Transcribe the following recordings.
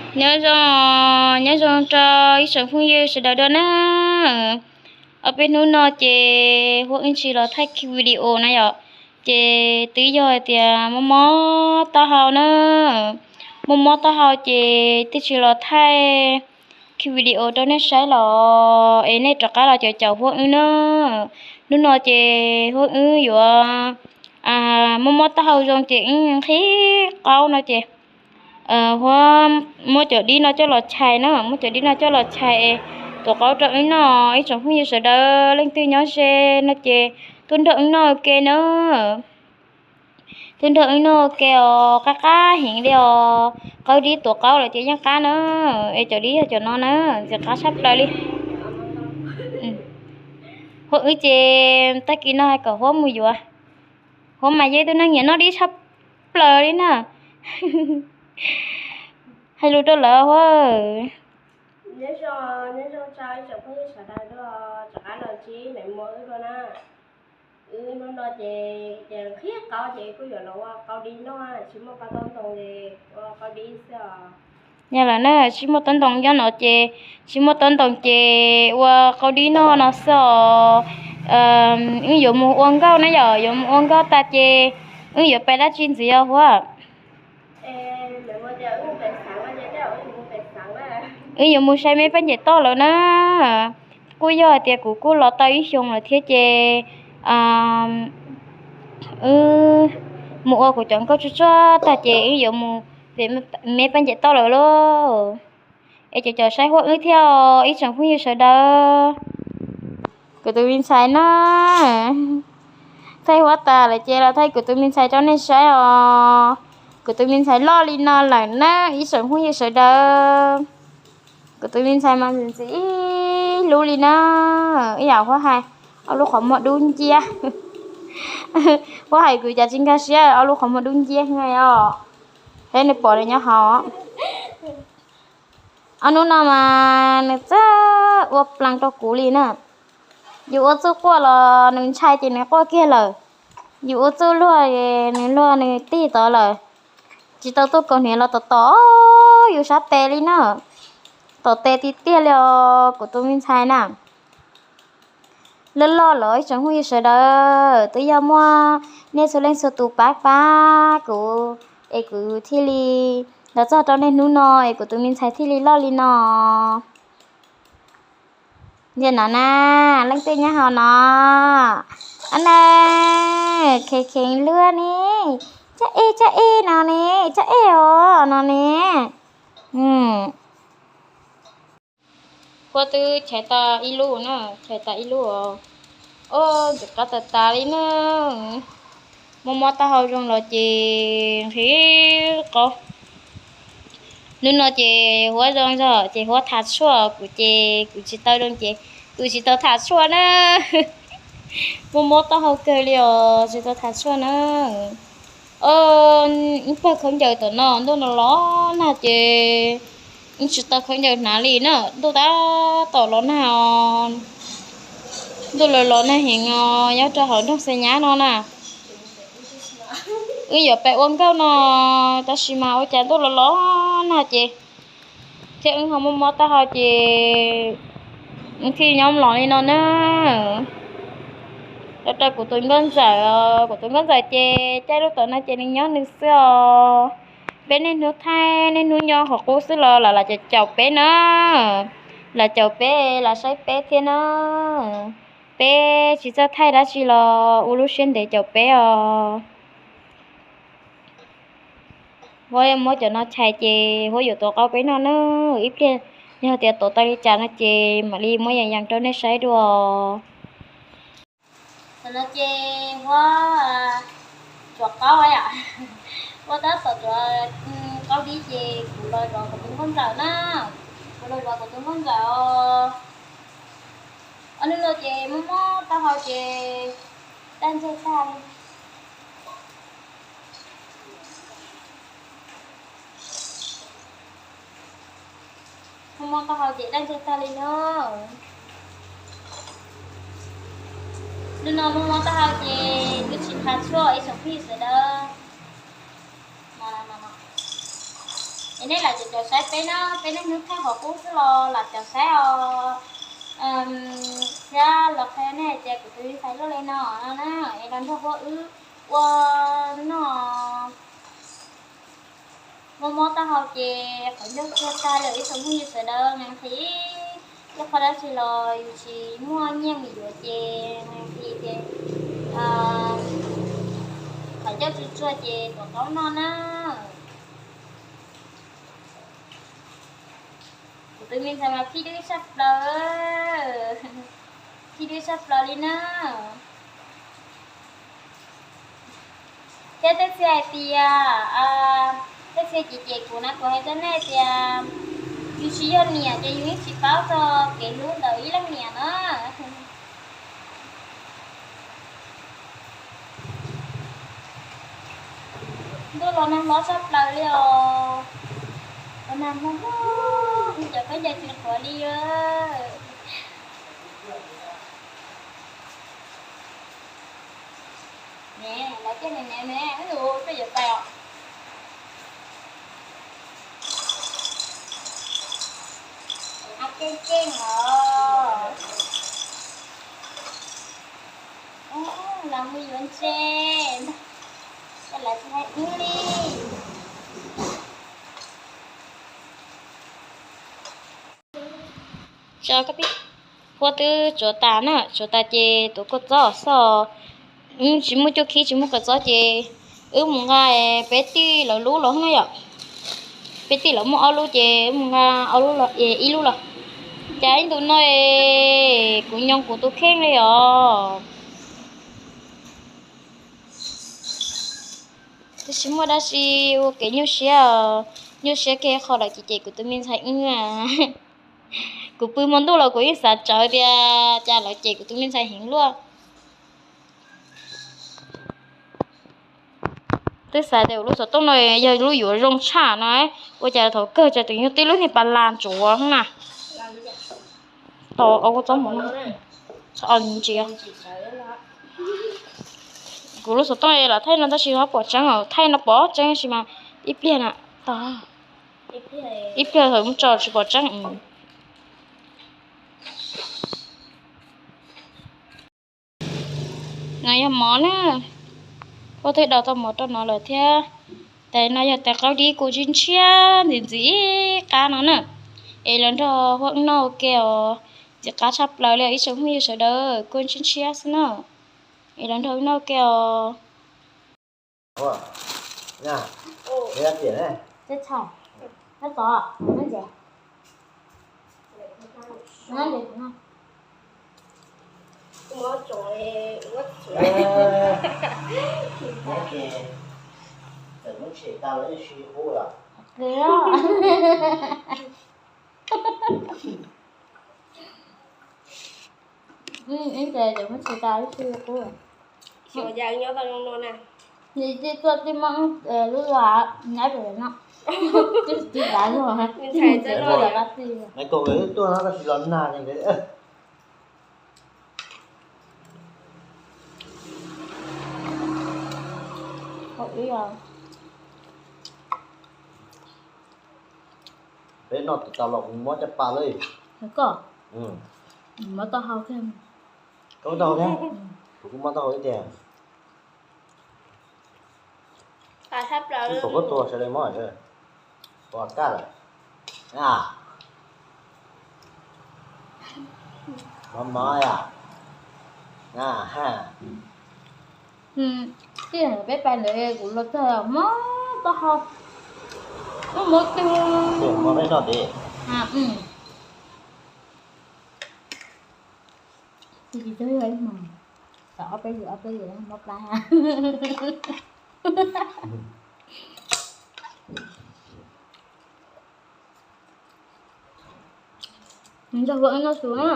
Nyob zoo, nyob zoo rau ib tsoom phooj ywg sawv daws dua na. Ob peb hnub no ces Huab wb tsis los thaij video na yom, ces twb yog hais tias mob mob taub hau na. Mob mob taub hau ces twb tsis los thaij video rau nej saib los es nej rov qab los caum caum Huab wb na. Hnub no ces Huab wb yuav mob mob taub hau zoo ces wb nqhis qaub no ces Huab muab cov dib no coj los chais na, muab cov dib no coj los chais es tuav qaub rau wb noj. Ib tsoom phooj ywg sawv daws leej twg nyob ze no ces tuaj nrog wb noj ua ke na. Tuaj nrog wb noj ua ke os, qab qab heev li os. Qaub dib tuav qaub lawm ces yeej qab na. Es cov dib yog cov no na, ntxim qab tshaj plaws li. Huab wb ces tag kis no hais kom Huab mus yuav. Huab mas yog ib tug neeg nyiam noj dib tshaj plaws li na. Hais lus rau lawv Huab. Nyob zoo, nyob zoo rau ib tsoom phooj ywg sawv daws dua, rov qab los ntsib Maiv Muas wb dua na. Wb hnub no ces, ces nqhis qaub ces kuj yuav los ua qaub dib noj, tsis muaj qaub taub ntoo ces ua qaub dib xwb os. Yog lawm na, tsis muaj taub ntoo nyob no ces, tsis muaj taub ntoo ces ua qaub dib noj no xwb os. Wb yuav mus ua nkauj na yom, yuav mus ua nkauj tas ces wb yuav pais dab tsi ntxiv os Huab? Wb yuav mus saib me Paj Ncem Toj lawm na. Kuj yog hais tias kuv kuj los tau ib xyoos lawm thiab ces wb mus ua kuv cov nkauj tsuag tsuag tag ces wb yuav mus pem me Paj Ncem Toj lawm lauj. Es cov caum saib Huab wb thiab os ib tsoom phooj ywg sawv daws. Kuv tus me ntxhais na, thaij Huab tas lawm ces los thaij kuv tus me ntxhais rau nej saib os. Kuv tus me ntxhais loj li no lawm na ib tsoom phooj ywg sawv daws. Kuv tus me ntxhais mas ntxim ntxim ib hlub li na. Ib yam Huab hais, ob lub qhov muag dub nciab. Huab hais kuv cas tsis nkag siab, ob lub qhov muag dub nciab os. Peb nws pom nws nyob hauv. Ob hnub no mas nws txawj ua plees rau kuv li na. Yus ua txuj quaj los nws ntshai ces nws quaj kiag lawm. Yus ua txuj luag, nws luag nws tig tod lawm. Tsis tau tuaj kaus hniav los tom tom yus sab tes li na. Tom tes tiag tiag li os kuv tus me ntxhais na. Loj loj lawm ib tsoom phooj ywg sawv daws, twb yog muaj nej txhua leej txhua tus pab pab kuv es kuv thiaj li los txog rau niaj hnub no es kuv tus me ntxhais thiaj li loj li no. Ntsia no na, leej twg nyob hauv no? Ab na, kheev kheev luag ne, caj ej caj ej no ne, caj ej os no ne. Huab twb chais tau ib lub na, chais tau ib lub os. Ntxim qab tas tas li na. Mob mob taub hau zoo los ces nqhis qaub. Hnub no ces Huab zoo zog ces Huab tham tshuaj, kuv ces kuv tsis tau zoo ces kuv tsis tau tham tshuaj na. Mob mob taub hau kawg li os, tsis tau tham tshuaj na. Wb pawg khaub ncaws tom no ntuj no los nag ces wb tsis tau khaub ncaws hnav li na, ntuj tab tom los nag os. Ntuj los los nag heev os, nyob rau hauv nroog Xeem Nyab no na. Wb yuav pais ua nkauj no, tab sis mas ua cas ntuj los los nag ces thiab wb ho mob mob taub hau ces wb thiaj nyob mlom li no na. Los rau kuv tus nkauj ntxawm, kuv tus nkauj ntxawm ces caij lub tom no ces nws nyob nws xwb os. Peb niaj hnub thaij niaj hnub nyob qhov qub xwb los lam caum caum peb na. Lam caum peb, lam saib peb thiab na. Peb tsis txawj thaij dab tsi los ua lub siab ntev caum peb os. Huab muab cov no chais ces Huab yuav tuav qaub peb noj na. Ib pliag yog tias tuav tau li cas no ces mam li muab yees yees rau nej saib dua. Tam no ces Huab tuav qaub yom. Huab tab tom tuav qaub dib ces kuv los zov kuv tus nkauj ntxawm na. Kuv los zov kuv tus nkauj ntxawm os. Ob hnub no ces mob mob taub hau ces daj ntseg tag li. Mob mob taub hau ces daj ntseg tag li no. Hnub no mob mob taub hau ces twb tsis tham tshuaj ib tsoom phooj ywg sawv daws. Es nej lam caum caum saib peb na, peb niaj hnub thaij qhov qub xwb los lam caum saib os. Thiab los qhia nej hais tias kuv tus me ntxhais loj li no no na, es los nrog Huab wb ua noj. Mob mob taub hau ces qhov ncauj tsuag tag li ib tsoom phooj ywg sawv daws, nqhis ib qho dab tsi los yus tsis muaj nyiaj mus yuav ces nqhis ces qhov ncauj tsuag tsuag ces tuav qaub noj na. Kuv tus me ntxhais mas phij dwb tshaj plaws, phij dwb tshaj plaws li na. Thiab tej txhia hais tias, tej txhia cem cem kuv na, kuv hais rau nej tias yus tsis yog niam ces yus yeej tsis paub txog kev hlub ntawm ib leej niam na. Ntuj los nag hlob tshaj plaws li os. Los nag hlob hlob, cov khaub ncaws tsis qhuav li. Ne, lawv tiaj ne ne ne, ub, peb yuav pais os. Ab, keej keej os. Ub, los mus yuav ntses, cas lawv tsis hais wb li. Huab twb tsuav tas na, tsuav tas ces tuav kua txob xwb. Wb tsis muaj cuab khib tsis muaj kua txob ces wb mus nqa peb tij lawv lub los na yom. Peb tij lawv muaj ob lub ces wb mus nqa ob lub los, ib lub los. Cas ib ntus no kuv nyoo kuv tus kheej li os. Tab sis muaj dab tsi ua kev nyuaj siab, nyuaj siab kiag qhov lawv cem cem kuv tus me ntxhais wb. Kuv pw hmo ntuj los kuv yeej xav tsawv tias cas lawv cem kuv tus me ntxhais heev luaj. Twb xav tias lub xov tooj no yog lub yuav zoo tshaj no, ua cas thaum kawg cas tseem yog tib lub niag pas las ntsuav na. Tau, ua txob mov no. Ntsia, kuv lub xov tooj los thaij no tab sis ho pom tseeb, thaij no pom tseeb sis mas ib pliag na, tau, ib pliag thaum mus tso tsis pom tseeb. No yog mov na, Huab twb daus tau mov rau no lawm thiab. Tais no yog tais qaub dib kuj ntshiab ntshiab ntxim ntxim ib qab no na. Es los nrog Huab wb noj ua ke os, ntxim qab tshaj plaws li ib tsoom phooj ywg sawv daws, kuj ntshiab ntshiab xwb na. Es los nrog wb noj ua ke os. Ib tes cov muab tsis tas ib tug qub. Xyov cas nyob tau zoo no na. Nws tij tuaj tij muab lub luag nyab pem no. Tij dav luag, tij mus txawm luag yam qab tij. Nais Koos nkawd twb tuaj no tab sis los nag li nkawd. Peb noj tim tas los kuv mob caj pas lawm. Koj mob taub hau thiab. Koj mob taub hau thiab? Kuv kuj mob taub hau ib tiag. Ib puas koj tua sawv daws mob, tua kaj lawm. Mob mob yom. Tij peb pais ntawd kuv los txog mob taub hau, mob mob twg. Mob peb noj tid. Tis tis tug yog ib hmos, tau ob peb yim ob peb yim mob plab. Nrog Huab wb noj su na.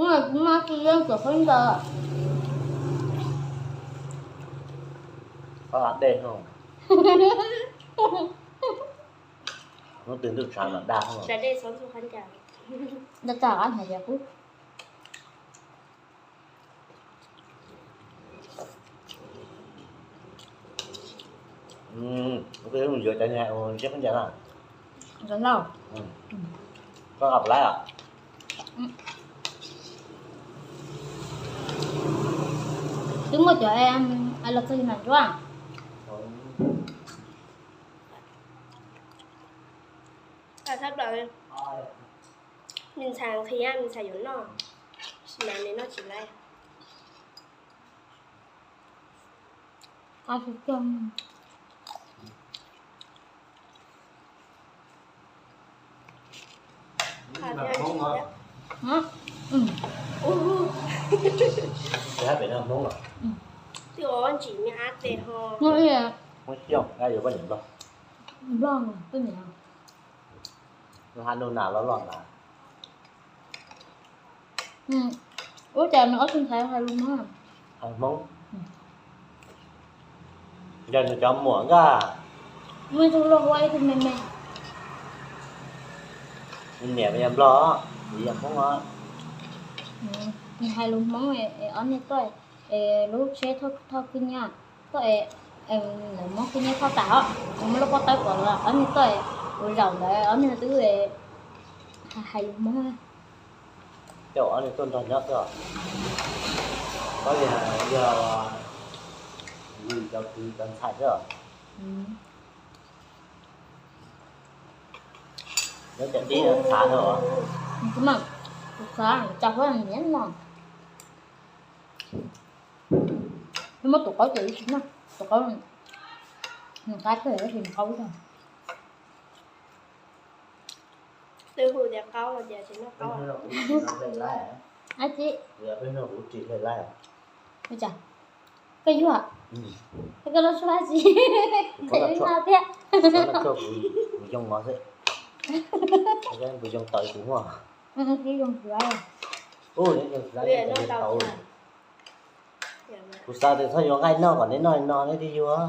Ub, kuv mas tsis yeej cov khaub ncaws. Qhov dej no. Hnub twg ntuj tshav mas dag. Dag tag qab hais tias qub. Mus yuav cov niag ntseb khaub ncaws na. Koj qab lab os? Twb muaj cov los txog mam ntsuab. Me ntxhais qhia me ntxhais yuav noj, tab sis mas nws noj tsis laib. Twb ua ntsim me ab tes ho. Hmoob Xyooj, yuav poj niam Nplog. Nplog, poj niam. Nws hais nus nas los los nas. Ub, cas nws ob tug ntxhais hais lus Hmoob? Hais Hmoob. Yog nws cov muam nkaj. Muaj ib tug luaj huab ib tug me me. Nws niam yog Nplog, nws yog Hmoob os. Nws hais lus Hmoob, ob niag tuaj, es lub tsheb thauj khwb nyiaj tuaj, lawv muab khwb nyiaj thauj tas os, muab lub pob tawb pov los ob niag tuaj, ua zaum ntawd ob niag twb hais lus Hmoob. Coj ob niag tuaj nrog nyob xwb os. Koj yog, yog cov kwv cov ntxhais xwb os. Nyob cov tib xav no os. Kuv xav cas huab niam no. Muab tus qaub ces ib tsis noj, tus qaub nws qab kawg, ib tsis qaub. Twb hu tias qaub tias tsis noj qaub. Ab tsi. Ua cas? Koj yuag. Koj los suab tsi? Koj yuag thiab. Kuv yoo no xwb. Kuv yoo tawv kuv muaj. Kuv yoo tawv. Kuv xav tias txhob yuav nqaij noj kom neb noj no neb thiaj yuag.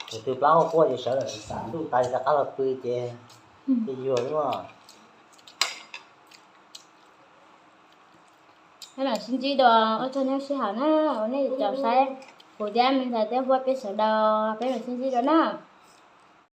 Tus twg plab quaj quaj ces sawv daws xav ntuj tas rov qab los pw ces thiaj yuag xwb mas. Peb mam sib ntsib dua, ua tsaug nej sij hawm na, ua nej caum saib kuv thiab me ntxhais thiab huab peb sawv daws, peb mam sib ntsib dua na.